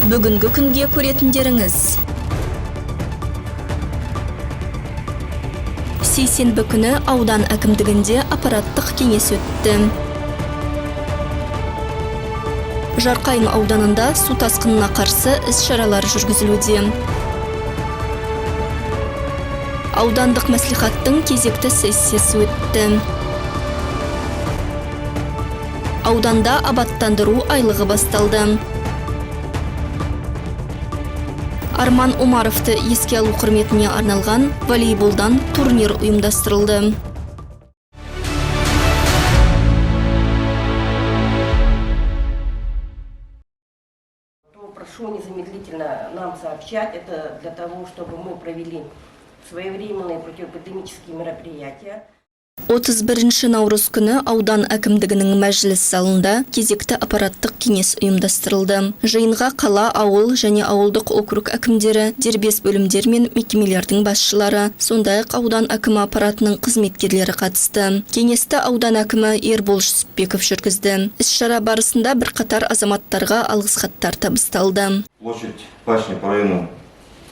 Бүгінгі күнге көретіндеріңіз. Сейсенбі күні аудан әкімдігінде аппараттық кеңес өтті. Жарқайың ауданында су тасқынына қарсы іс-шаралар жүргізілуде. Аудандық мәслихаттың кезекті сессиясы өтті. Ауданда абаттандыру айлығы басталды. Арман Омаровты еске алу құрметіне арналған волейболдан турнир ұйымдастырылды. Прошу незамедлительно нам сообщать. Это для того, чтобы мы провели своевременные противоэпидемические мероприятия. 31 наурыз күні аудан әкімдігінің мәжіліс залында кезекті аппараттық кеңес ұйымдастырылды. Жиынға қала, ауыл және ауылдық округ әкімдері, дербес бөлімдер мен мекемелердің басшылары, сондай-ақ аудан әкімі аппаратының қызметкерлері қатысты. Кеңесті аудан әкімі Ербол Жүсіпбеков жүргізді. Іс-шара барысында бірқатар азаматтарға алғыс хаттар табысталды. Площадь пашни по району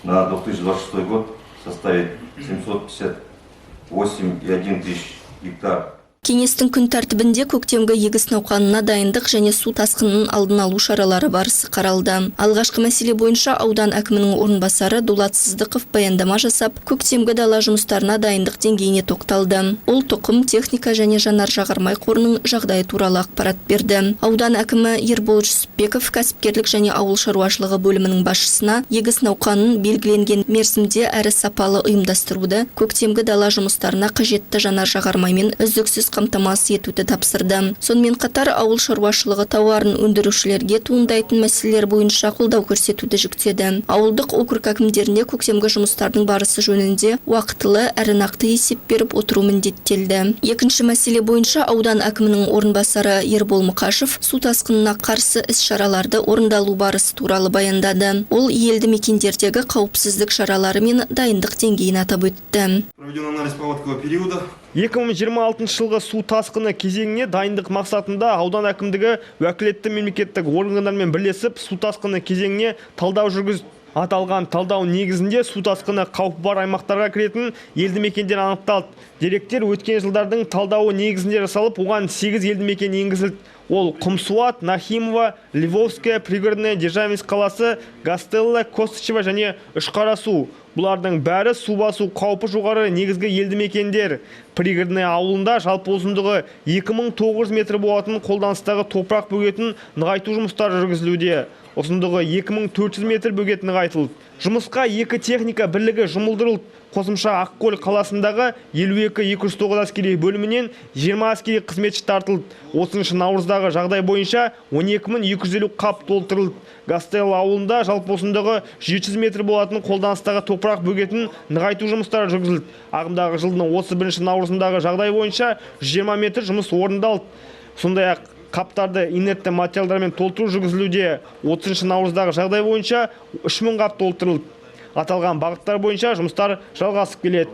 на 2026 год составит 758,1 тысяч гектар. Кеңестің күн тәртібінде көктемгі егіс науқанына дайындық және су тасқынын алдын алу шаралары барысы қаралды. Алғашқы мәселе бойынша аудан әкімінің орынбасары Дулат Сыздықов баяндама жасап, көктемгі дала жұмыстарына дайындық деңгейіне тоқталды. Ол тұқым, техника және жанар-жағармай қорының жағдайы туралы ақпарат берді. Аудан әкімі Ербол Жүсіпбеков кәсіпкерлік және ауыл шаруашылығы бөлімінің басшысына егіс науқанын белгіленген мерзімде әрі сапалы ұйымдастыруды, көктемгі дала жұмыстарына қажетті жанар-жағармаймен үздіксіз қамтамасыз етуді тапсырды. Сонымен қатар ауыл шаруашылығы тауарын өндірушілерге туындайтын мәселелер бойынша қолдау көрсетуді жүктеді. Ауылдық округ әкімдеріне көктемгі жұмыстардың барысы жөнінде уақытылы әрі нақты есеп беріп отыру міндеттелді. Екінші мәселе бойынша аудан әкімінің орынбасары Ербол Мұқашев су тасқынына қарсы іс-шараларды орындалу барысы туралы баяндады. Ол елді мекендердегі қауіпсіздік шаралары мен дайындық деңгейін атап өтті. Проведен анализ паводкового периода. 2026 жылғы су тасқыны кезеңіне дайындық мақсатында аудан әкімдігі уәкілетті мемлекеттік органдармен бірлесіп су тасқыны кезеңіне талдау жүргізді. Аталған талдау негізінде су тасқыны қаупі бар аймақтарға кіретін елді мекендер анықталды. Деректер өткен жылдардың талдауы негізінде жасалып, оған 8 елді мекен енгізілді. Ол Құмсуат, Нахимова, Львовская, Пригородная, Державинск қаласы, Гастелло, Костычево және Үшқарасу. Бұлардың бәрі су басу қаупі жоғары негізгі елді мекендер. Пригородная ауылында жалпы ұзындығы 2900 метр болатын қолданыстағы топырақ бөгетін нығайту жұмыстары жүргізілуде. Ұзындығы 2400 метр бөгет нығайтылды. Жұмысқа екі техника бірлігі жұмылдырылды. Қосымша Ақкөл қаласындағы 52-209 әскери бөлімінен 20 әскери қызметші тартылды. 30 наурыздағы жағдай бойынша 12250 қап толтырылды. Гастелло ауылында жалпы ұзындығы 700 метр болатын қолданыстағы топырақ бөгетін нығайту жұмыстары жүргізілді. Ағымдағы жылдың 31 наурызындағы жағдай бойынша 120 метр жұмыс орындалды. Сондай-ақ қаптарды инертті материалдармен толтыру жүргізілуде. 30 наурыздағы жағдай бойынша 3000 қап толтырылды. Аталған бағыттар бойынша жұмыстар жалғасып келеді.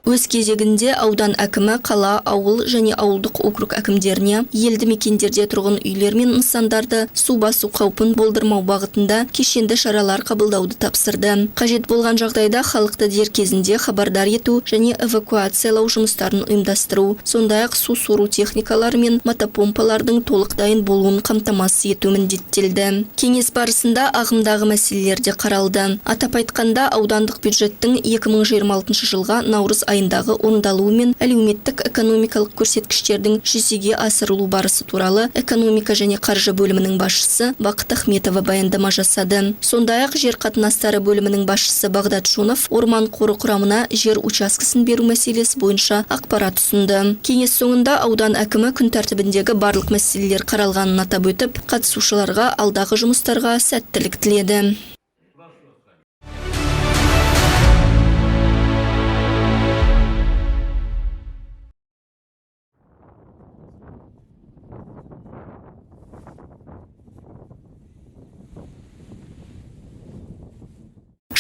Өз кезегінде аудан әкімі қала, ауыл және ауылдық округ әкімдеріне елді мекендерде тұрғын үйлер мен нысандарды су басу қаупін болдырмау бағытында кешенді шаралар қабылдауды тапсырды. Қажет болған жағдайда халықты дер кезінде хабардар ету және эвакуациялау жұмыстарын ұйымдастыру, сондай-ақ су сору техникалары мен мотопомпалардың толық дайын болуын қамтамасыз ету міндеттелді. Кеңес барысында ағымдағы мәселелер де қаралды. Атап айтқанда, аудандық бюджеттің 2026 жылға наурыз айындағы орындалуы мен әлеуметтік экономикалық көрсеткіштердің жүзеге асырылу барысы туралы экономика және қаржы бөлімінің басшысы Бақыт Ахметова баяндама жасады. Сондай-ақ жер қатынастары бөлімінің басшысы Бағдат Шонов орман қоры құрамына жер учаскесін беру мәселесі бойынша ақпарат ұсынды. Кеңес соңында аудан әкімі күн тәртібіндегі барлық мәселелер қаралғанын атап өтіп, қатысушыларға алдағы жұмыстарға сәттілік тіледі.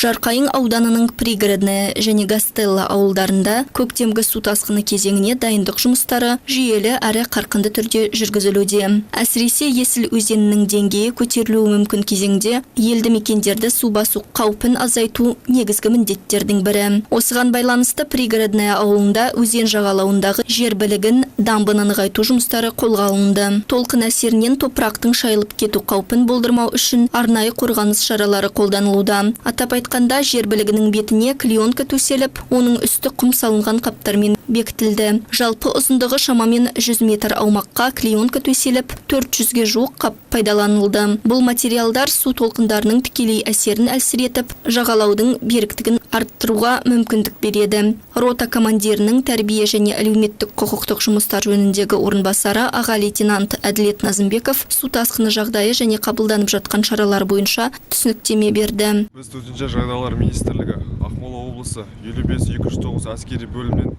Жарқайың ауданының Пригородная және Гастелло ауылдарында көктемгі су тасқыны кезеңіне дайындық жұмыстары жүйелі әрі қарқынды түрде жүргізілуде. Әсіресе Есіл өзенінің деңгейі көтерілуі мүмкін кезеңде елді мекендерді су басу қаупін азайту негізгі міндеттердің бірі. Осыған байланысты Пригородная ауылында өзен жағалауындағы жер білігін, дамбыны нығайту жұмыстары қолға алынды. Толқын әсерінен топырақтың шайылып кету қаупін болдырмау үшін арнайы қорғаныс шаралары қолданылуда. Атап айтқанда, жер білігінің бетіне клеенка төселіп, оның үсті құм салынған қаптармен бекітілді. Жалпы ұзындығы шамамен 100 метр аумаққа клеенка төселіп, 400-ге жуық қап пайдаланылды. Бұл материалдар су толқындарының тікелей әсерін әлсіретіп, жағалаудың беріктігін арттыруға мүмкіндік береді. Рота командирінің тәрбие және әлеуметтік құқықтық жұмыстар жөніндегі орынбасары аға лейтенант Әділет Назымбеков су тасқыны жағдайы және қабылданып жатқан шаралар бойынша түсініктеме берді. Біз Төтенше жағдайлар министрлігі Ақмола облысы 55-209 әскери бөлімінен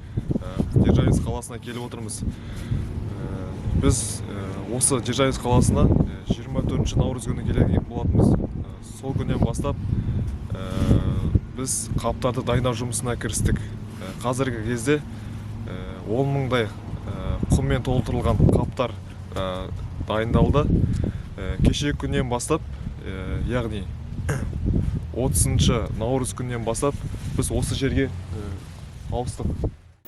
Державинск қаласына келіп отырмыз. Біз осы Державинск қаласына 24 наурыз күні келген болатынбыз. Сол күннен бастап біз қаптарды дайындау жұмысына кірістік. Қазіргі кезде 10 мыңдай құммен толтырылған қаптар дайындалды. Кешегі күннен бастап, яғни 30 наурыз күннен бастап біз осы жерге ауыстық.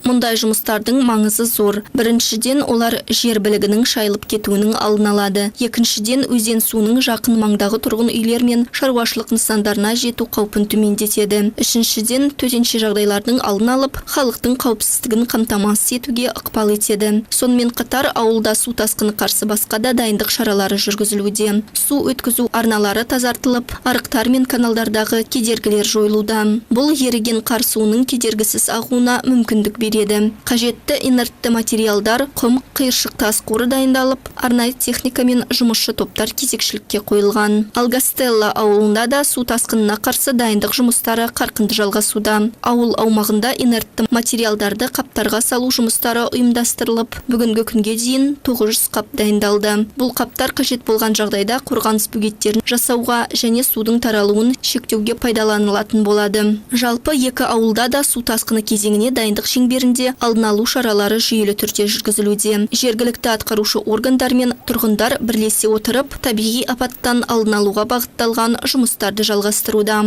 Мұндай жұмыстардың маңызы зор. Біріншіден, олар жер білігінің шайылып кетуінің алдын алады. Екіншіден, өзен суының жақын маңдағы тұрғын үйлер мен шаруашылық нысандарына жету қаупін төмендетеді. Үшіншіден, төтенше жағдайлардың алдын алып, халықтың қауіпсіздігін қамтамасыз етуге ықпал етеді. Сонымен қатар, ауылда су тасқыны қарсы басқа да дайындық шаралары жүргізілуде. Су өткізу арналары тазартылып, арықтар мен каналдардағы кедергілер жойылуда. Бұл еріген қар суының кедергісіз ағуына мүмкіндік береді. Қажетті инертті материалдар, құм, қиыршық тас қоры дайындалып, арнайы техника мен жұмысшы топтар кезекшілікке қойылған. Ал Гастелло ауылында да су тасқынына қарсы дайындық жұмыстары қарқынды жалғасуда. Ауыл аумағында инертті материалдарды қаптарға салу жұмыстары ұйымдастырылып, бүгінгі күнге дейін 900 қап дайындалды. Бұл қаптар қажет болған жағдайда қорғаныс бөгеттерін жасауға және судың таралуын шектеуге пайдаланылатын болады. Жалпы екі ауылда да су тасқыны кезеңіне дайындық шеңберінде алдын алу шаралары жүйелі түрде жүргізілуде. Жергілікті атқарушы органдар мен тұрғындар бірлесе отырып, табиғи апаттан алдын алуға бағытталған жұмыстарды жалғастыруда.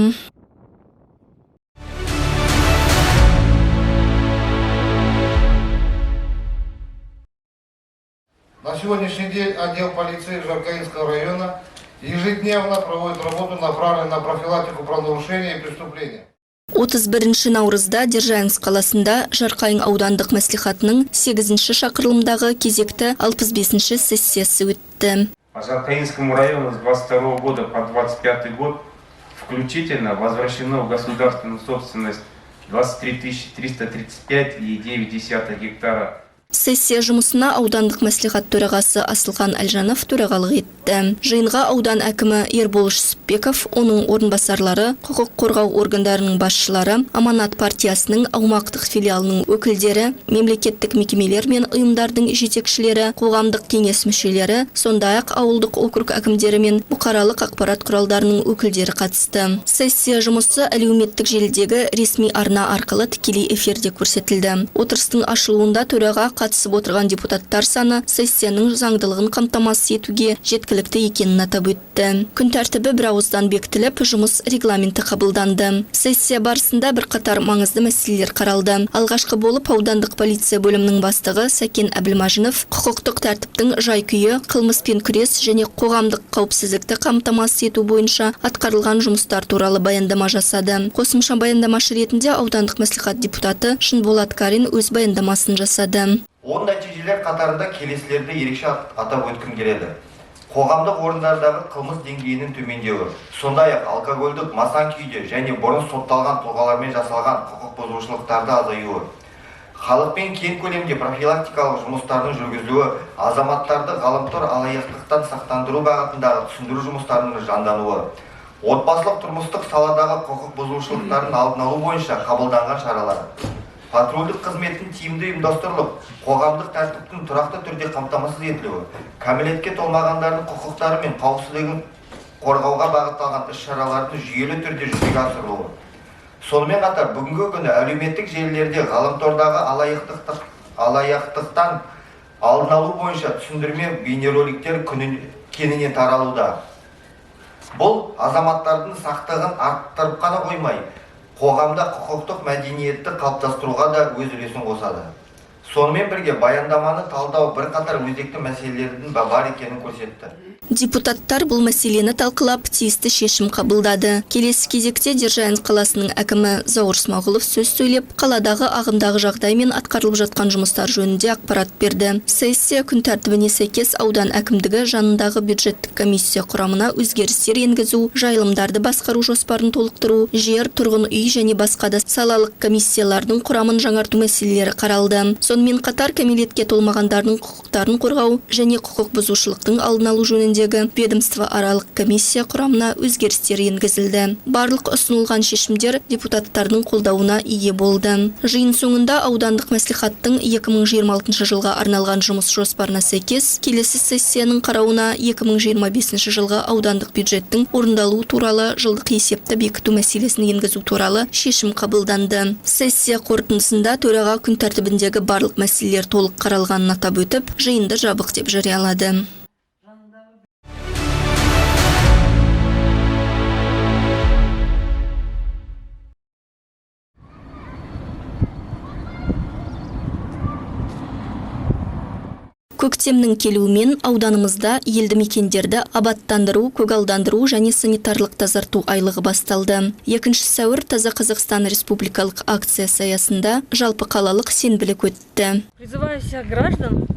На сегодняшний день отдел полиции Жаркаинского района ежедневно проводит работу, направленную на профилактику правонарушений и преступлений. 31 наурызда Державинск қаласында Жарқайың аудандық мәслихатының 8-ші шақырылымдағы кезекті 65-ші сессиясы өтті. По Жаркаинскому району с 22 года по 25 год включительно возвращено в государственную собственность 23 335,9 гектара. Сессия жұмысына аудандық мәслихат төрағасы Асылхан Әлжанов төрағалық етті. Жиынға аудан әкімі Ербол Жүсіпбеков, оның орынбасарлары, құқық қорғау органдарының басшылары, Аманат партиясының аумақтық филиалының өкілдері, мемлекеттік мекемелер мен ұйымдардың жетекшілері, қоғамдық кеңес мүшелері, сондай-ақ ауылдық округ әкімдері мен бұқаралық ақпарат құралдарының өкілдері қатысты. Сессия жұмысы әлеуметтік желідегі ресми арна арқылы тікелей эфирде көрсетілді. Отырыстың ашылуында төраға қатысып отырған депутаттар саны сессияның заңдылығын қамтамасыз етуге жеткілікті екенін атап өтті. Күн тәртібі бірауыздан бекітіліп, жұмыс регламенті қабылданды. Сессия барысында бірқатар маңызды мәселелер қаралды. Алғашқы болып аудандық полиция бөлімінің бастығы Сәкен Әбілмажинов құқықтық тәртіптің жай-күйі, қылмыспен күрес және қоғамдық қауіпсіздікті қамтамасыз ету бойынша атқарылған жұмыстар туралы баяндама жасады. Қосымша баяндамашы ретінде аудандық мәслихат депутаты Шынболат Карин өз баяндамасын жасады. Оң нәтижелер қатарында келесілерді ерекше атап өткім келеді. Қоғамдық орындардағы қылмыс деңгейінің төмендеуі, сондай-ақ алкогольдік масаң күйде және бұрын сотталған тұлғалармен жасалған құқық бұзушылықтарды азаюы, халықпен кең көлемде профилактикалық жұмыстардың жүргізілуі, азаматтарды ғаламтор алаяқтықтан сақтандыру бағытындағы түсіндіру жұмыстарының жандануы, отбасылық тұрмыстық саладағы құқық бұзушылықтардың алдын алу бойынша қабылданған шаралар, патрульдік қызметтің тиімді ұйымдастырылып, қоғамдық тәртіптің тұрақты түрде қамтамасыз етілуі, кәмелетке толмағандардың құқықтары мен қауіпсіздігін қорғауға бағытталған іс-шаралардың жүйелі түрде жүзеге асырылуы. Сонымен қатар бүгінгі күні әлеуметтік желілерде ғаламтордағы алаяқтықтан алдын алу бойынша түсіндірме бейнероликтер кеңінен таралуда. Бұл азаматтардың сақтығын арттырып қана қоймай, қоғамда құқықтық мәдениетті қалыптастыруға да өз үлесін қосады. Сонымен бірге баяндаманы талдау бірқатар өзекті мәселелердің бар екенін көрсетті. Депутаттар бұл мәселені талқылап, тиісті шешім қабылдады. Келесі кезекте Державинск қаласының әкімі Зауыр Смағұлов сөз сөйлеп, қаладағы ағымдағы жағдай мен атқарылып жатқан жұмыстар жөнінде ақпарат берді. Сессия күн тәртібіне сәйкес аудан әкімдігі жанындағы бюджеттік комиссия құрамына өзгерістер енгізу, жайылымдарды басқару жоспарын толықтыру, жер, тұрғын үй және басқа да салалық комиссиялардың құрамын жаңарту мәселелері қаралды. Сонымен қатар кәмелетке толмағандардың құқықтарын қорғау және құқық бұзушылықтың алдын алу жөніндегі ведомство-аралық комиссия құрамына өзгерістер енгізілді. Барлық ұсынылған шешімдер депутаттардың қолдауына ие болды. Жиын соңында аудандық мәслихаттың 2026 жылға арналған жұмыс жоспарына сәйкес келесі сессияның қарауына 2025 жылғы аудандық бюджеттің орындалуы туралы жылдық есепті бекіту мәселесін енгізу туралы шешім қабылданды. Сессия қорытындысында төраға күн тәртібіндегі барлық мәселелер толық қаралғанын атап өтіп, жиынды жабық деп жариялады. Көктемнің келуімен ауданымызда елді мекендерді абаттандыру, көгалдандыру және санитарлық тазарту айлығы басталды. 2 сәуір Таза Қазақстан республикалық акциясы аясында жалпы қалалық сенбілік өтті. Призываю всех граждан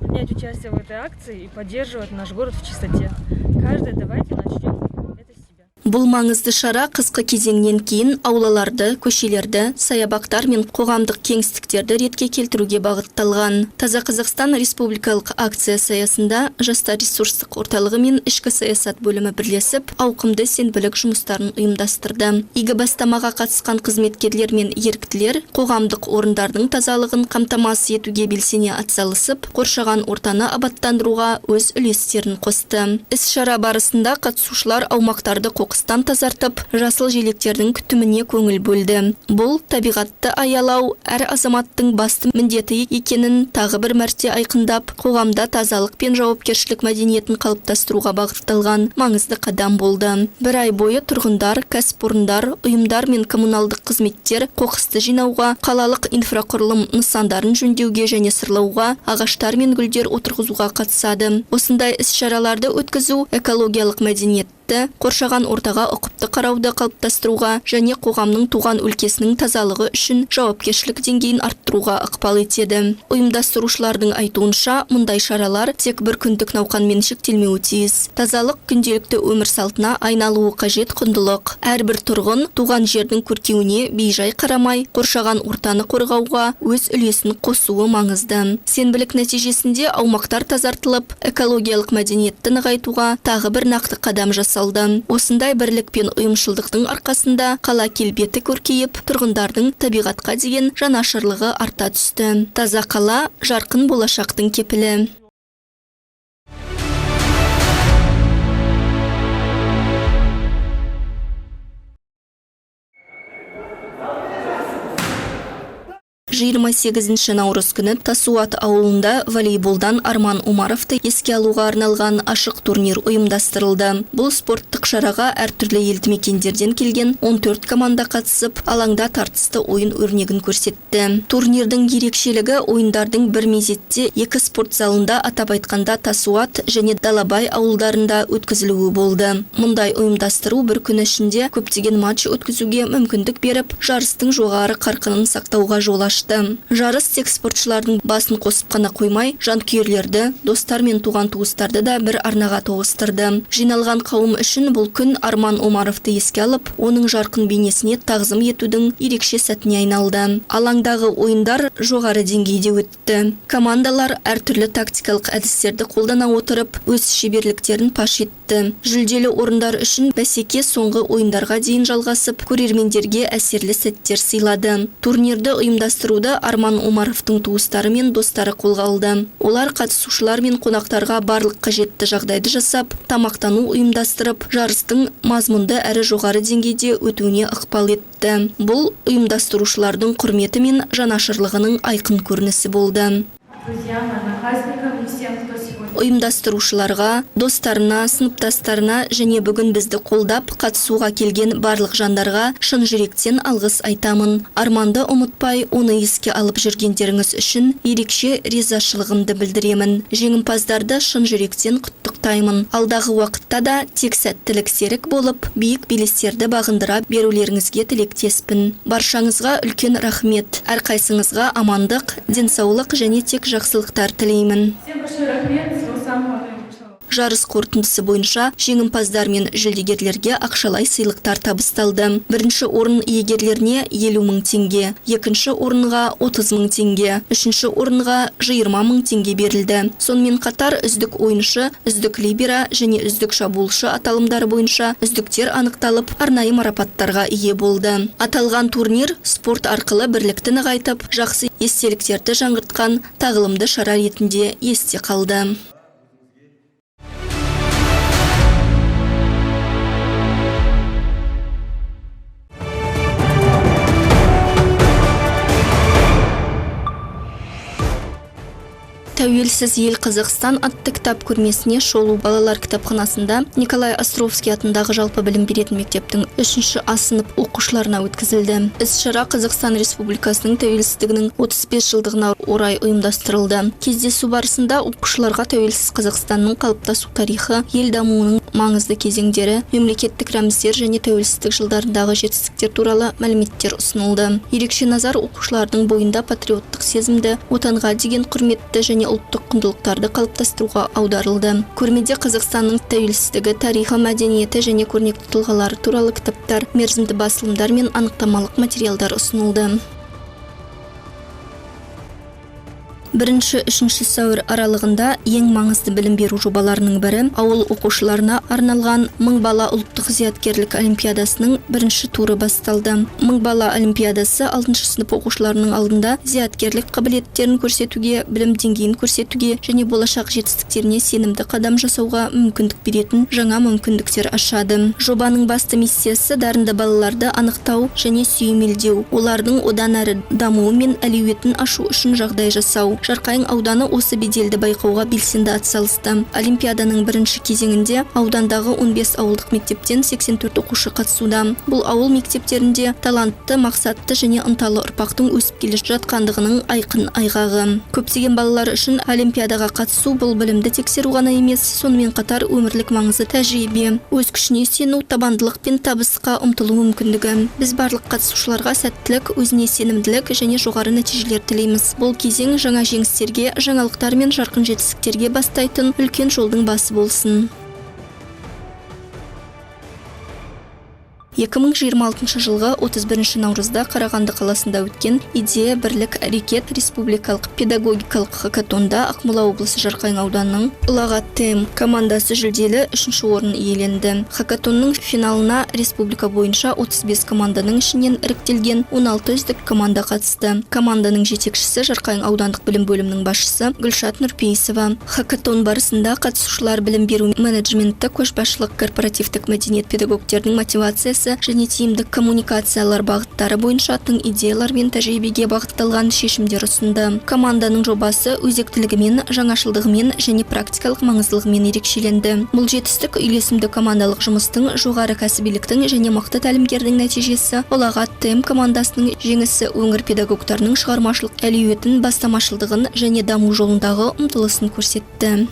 принять участие в этой акции и поддерживать наш город в чистоте. Каждый, давайте начнем это с себя. Бұл маңызды шара қысқы кезеңнен кейін аулаларды, көшелерді, саябақтар мен қоғамдық кеңістіктерді ретке келтіруге бағытталған. Таза Қазақстан республикалық акциясы аясында Жастар ресурстық орталығы мен ішкі саясат бөлімі бірлесіп, ауқымды сенбілік жұмыстарын ұйымдастырды. Игі бастамаға қатысқан қызметкерлер мен еріктілер қоғамдық орындардың тазалығын қамтамасыз етуге белсене атсалысып, қоршаған ортаны абаттандыруға өз үлестерін қосты. Іс-шара барысында қатысушылар аумақтарды қоқыстан тазартып, жасыл желектердің күтіміне көңіл бөлді. Бұл табиғатты аялау әр азаматтың басты міндеті екенін тағы бір мәрте айқындап, қоғамда тазалық пен жауапкершілік мәдениетін қалыптастыруға бағытталған маңызды қадам болды. Бір ай бойы тұрғындар, кәсіпорындар, ұйымдар мен коммуналдық қызметтер қоқысты жинауға, қалалық инфрақұрылым нысандарын жөндеуге және сырлауға, ағаштар мен гүлдер отырғызуға қатысады. Осындай іс-шараларды өткізу экологиялық мәдениет қоршаған ортаға ұқыпты қарауды қалыптастыруға және қоғамның туған өлкесінің тазалығы үшін жауапкершілік деңгейін арттыруға ықпал етеді. Ұйымдастырушылардың айтуынша, мұндай шаралар тек бір күндік науқанмен шектелмеуі тиіс. Тазалық күнделікті өмір салтына айналуы қажет құндылық. Әрбір тұрғын туған жердің көркеуіне бейжай қарамай, қоршаған ортаны қорғауға өз үлесін қосуы маңызды. Сенбілік нәтижесінде аумақтар тазартылып, экологиялық мәдениетті нығайтуға тағы бір нақты қадам жасалды. Осындай бірлік пен ұйымшылдықтың арқасында қала келбеті көркейіп, тұрғындардың табиғатқа деген жанашырлығы арта түсті. Таза қала жарқын болашақтың кепілі. Жиырма сегізінші наурыз күні Тасуат ауылында волейболдан Арман Омаровты еске алуға арналған ашық турнир ұйымдастырылды. Бұл спорттық шараға әртүрлі елді мекендерден келген 14 команда қатысып, алаңда тартысты ойын өрнегін көрсетті. Турнирдің ерекшелігі ойындардың бір мезетте екі спорт залында, атап айтқанда Тасуат және Далабай ауылдарында өткізілуі болды. Мұндай ұйымдастыру бір күн ішінде көптеген матч өткізуге мүмкіндік беріп, жарыстың жоғары қарқынын сақтауға жол ашты. Жарыс тек спортшылардың басын қосып қана қоймай, жанкүйерлерді, достар мен туған-туыстарды да бір арнаға тоғыстырды. Жиналған қауым үшін бұл күн Арман Омаровты еске алып, оның жарқын бейнесіне тағзым етудің ерекше сәтіне айналды. Алаңдағы ойындар жоғары деңгейде өтті. Командалар әртүрлі тактикалық әдістерді қолдана отырып, өз шеберліктерін паш етті. өтті. Жүлделі орындар үшін бәсеке соңғы ойындарға дейін жалғасып, көрермендерге әсерлі сәттер сыйлады. Турнирді ұйымдастыруды Арман Омаровтың туыстары мен достары қолға алды. Олар қатысушылар мен қонақтарға барлық қажетті жағдайды жасап, тамақтану ұйымдастырып, жарыстың мазмұнды әрі жоғары деңгейде өтуіне ықпал етті. Бұл ұйымдастырушылардың құрметі мен жанашырлығының айқын көрінісі болды. Ұйымдастырушыларға, достарына, сыныптастарына және бүгін бізді қолдап қатысуға келген барлық жандарға шын жүректен алғыс айтамын. Арманды ұмытпай, оны еске алып жүргендеріңіз үшін ерекше ризашылығымды білдіремін. Жеңімпаздарды шын жүректен құттықтаймын. Алдағы уақытта да тек сәттілік серік болып, биік белестерді бағындыра берулеріңізге тілектеспін. Баршаңызға үлкен рахмет. Әрқайсыңызға амандық, денсаулық және тек жақсылықтар тілеймін. Жарыс қорытындысы бойынша жеңімпаздар мен жүлдегерлерге ақшалай сыйлықтар табысталды. Бірінші орын иегерлеріне 50 мың теңге, екінші орынға 30 мың теңге, үшінші орынға 20 мың теңге берілді. Сонымен қатар үздік ойыншы, үздік либера және үздік шабуылшы аталымдары бойынша үздіктер анықталып, арнайы марапаттарға ие болды. Аталған турнир спорт арқылы бірлікті нығайтып, жақсы естеліктерді жаңғыртқан тағылымды шара ретінде есте қалды. Тәуелсіз ел Қазақстан атты кітап көрмесіне шолу балалар кітапханасында Николай Островский атындағы жалпы білім беретін мектептің 3-ші А сынып оқушыларына өткізілді. Іс-шара Қазақстан Республикасының тәуелсіздігінің 35 жылдығына орай ұйымдастырылды. Кездесу барысында оқушыларға тәуелсіз Қазақстанның қалыптасу тарихы, ел дамуының маңызды кезеңдері, мемлекеттік рәміздер және тәуелсіздік жылдарындағы жетістіктер туралы мәліметтер ұсынылды. Ерекше назар оқушылардың бойында патриоттық сезімді, отанға деген құрметті және ұлттық құндылықтарды қалыптастыруға аударылды. Көрмеде Қазақстанның тәуелсіздігі, тарихы, мәдениеті және көрнекті тұлғалары туралы кітаптар, мерзімді басылымдар мен анықтамалық материалдар ұсынылды. 1-3 сәуір аралығында ең маңызды білім беру жобаларының бірі ауыл оқушыларына арналған Мың бала ұлттық зияткерлік олимпиадасының бірінші туры басталды. Мың бала олимпиадасы 6 сынып оқушыларының алдында зияткерлік қабілеттерін көрсетуге, білім деңгейін көрсетуге және болашақ жетістіктеріне сенімді қадам жасауға мүмкіндік беретін жаңа мүмкіндіктер ашады. Жобаның басты миссиясы дарынды балаларды анықтау және сүйемелдеу, олардың одан әрі дамуы мен әлеуетін ашу үшін жағдай жасау. Жарқайың ауданы осы беделді байқауға белсенді атсалысты. Олимпиаданың бірінші кезеңінде аудандағы 15 ауылдық мектептен 84 оқушы қатысуда. Бұл ауыл мектептерінде талантты, мақсатты және ынталы ұрпақтың өсіп келе жатқандығының айқын айғағы. Көптеген балалар үшін олимпиадаға қатысу бұл білімді тексеру ғана емес, сонымен қатар өмірлік маңызды тәжірибе, өз күшіне сену, табандылық пен табысқа ұмтылу мүмкіндігі. Біз барлық қатысушыларға сәттілік, өзіне сенімділік және жоғары нәтижелер тілейміз. Бұл кезең жаңа жеңістерге, жаңалықтар мен жарқын жетістіктерге бастайтын үлкен жолдың басы болсын. 2026 жылғы 31 наурызда Қарағанды қаласында өткен «Идея, бірлік, әрекет» республикалық педагогикалық хакатонда Ақмола облысы Жарқайың ауданының Ұлағат ТМ командасы жүлделі 3-ші орын иеленді. Хакатонның финалына республика бойынша 35 команданың ішінен іріктелген 16 үздік команда қатысты. Команданың жетекшісі Жарқайың аудандық білім бөлімінің басшысы Гүлшат Нұрпейісова. Хакатон барысында қатысушылар білім беру менеджментті, көшбасшылық, корпоративтік мәдениет, педагогтердің мотивациясы және тиімді коммуникациялар бағыттары бойынша тың идеялар мен тәжірибеге бағытталған шешімдер ұсынды. Команданың жобасы өзектілігімен, жаңашылдығымен және практикалық маңыздылығымен ерекшеленді. Бұл жетістік үйлесімді командалық жұмыстың, жоғары кәсібиліктің және мықты тәлімгердің нәтижесі. Ұлағат ТМ командасының жеңісі өңір педагогтарының шығармашылық әлеуетін, бастамашылдығын және даму жолындағы ұмтылысын көрсетті.